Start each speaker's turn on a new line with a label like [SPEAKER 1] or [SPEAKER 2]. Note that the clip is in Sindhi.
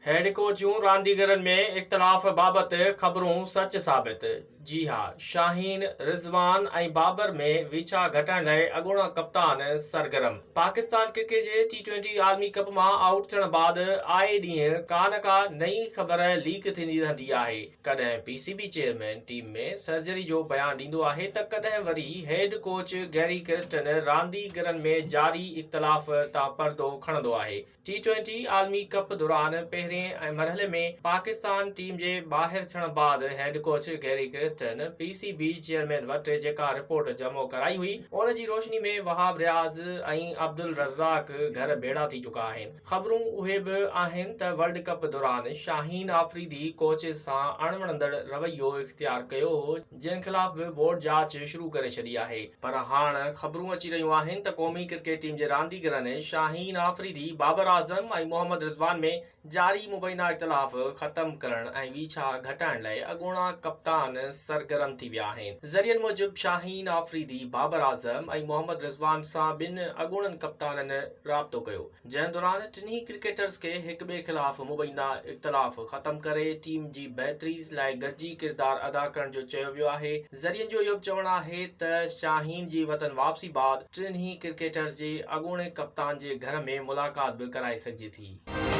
[SPEAKER 1] هيڊ ڪوچ جون رانديگرن ۾ اختلاف بابت خبرون سچ ثابت، جي ها شاهين، رضوان ۽ بابر ۾ ويڇا گهٽائڻ لاء اڳوڻا ڪپتان سرگرم. پاڪستان ڪرڪيٽ جي ٽي ٽوئنٽي عالمي ڪپ مان آئوٽ ٿيڻ بعد آئي ڏينهن ڪا نه ڪا نئين خبر ليڪ ٿيندي رهندي آهي. ڪڏهن P C B chairman team ۾ surgery جو بيان ڏيندو آهي ته ڪڏهن وري هيڊ ڪوچ گيري ڪرسٽن رانديگرن ۾ جاري اختلاف تان پردو کڻندو آهي. ٽي ٽوئنٽي عالمي ڪپ دوران پهرين مرحلي ۾ پاڪستان ٽيم جي ٻاهر ٿيڻ بعد head coach Gary Kirsten P C B chairman وٽ جيڪا رپورٽ جمع ڪرائي هئي ان جي روشني ۾ وهاب رياض ۽ عبدالرزاق گهر ڀيڙا ٿي چڪا آهن. خبرون اهي به آهن ته ورلڊ ڪپ دوران شاهين آفريدي ڪوچز سان اڻوڻندڙ رويو اختيار ڪيو جنهن خلاف به بورڊ جاچ شروع ڪري ڇڏي آهي. پر هاڻ خبرون اچي رهيون آهن ته قومي ڪرڪيٽ ٽيم جي رانديگرن شاهين آفريدي، بابر اعظم ۽ محمد رضوان ۾ جاري مبينا اختلاف ختم ڪرڻ ۽ ويڇا گهٽائڻ لاء اڳوڻا ڪپتان سرگرم ٿي ويا آهن. ذريعن موجب شاهين آفريدي، بابر اعظم ۽ محمد رضوان سان ٻن اڳوڻن ڪپتانن رابطو ڪيو. جنهن دوران ٽنهي ڪرڪيٽرز کي هڪ ٻئي خلاف مبينا اختلاف ختم ڪري ٽيم جي بهتري لاء گڏجي ڪردار ادا ڪرڻ جو چيو ويو آهي. ذريعن جو اهو به چوڻ آهي ته شاهين جي وطن واپسي بعد ٽنهي ڪرڪيٽرز جي اڳوڻي ڪپتان جي گهر ۾ ملاقات به ڪرائي سگهجي ٿي.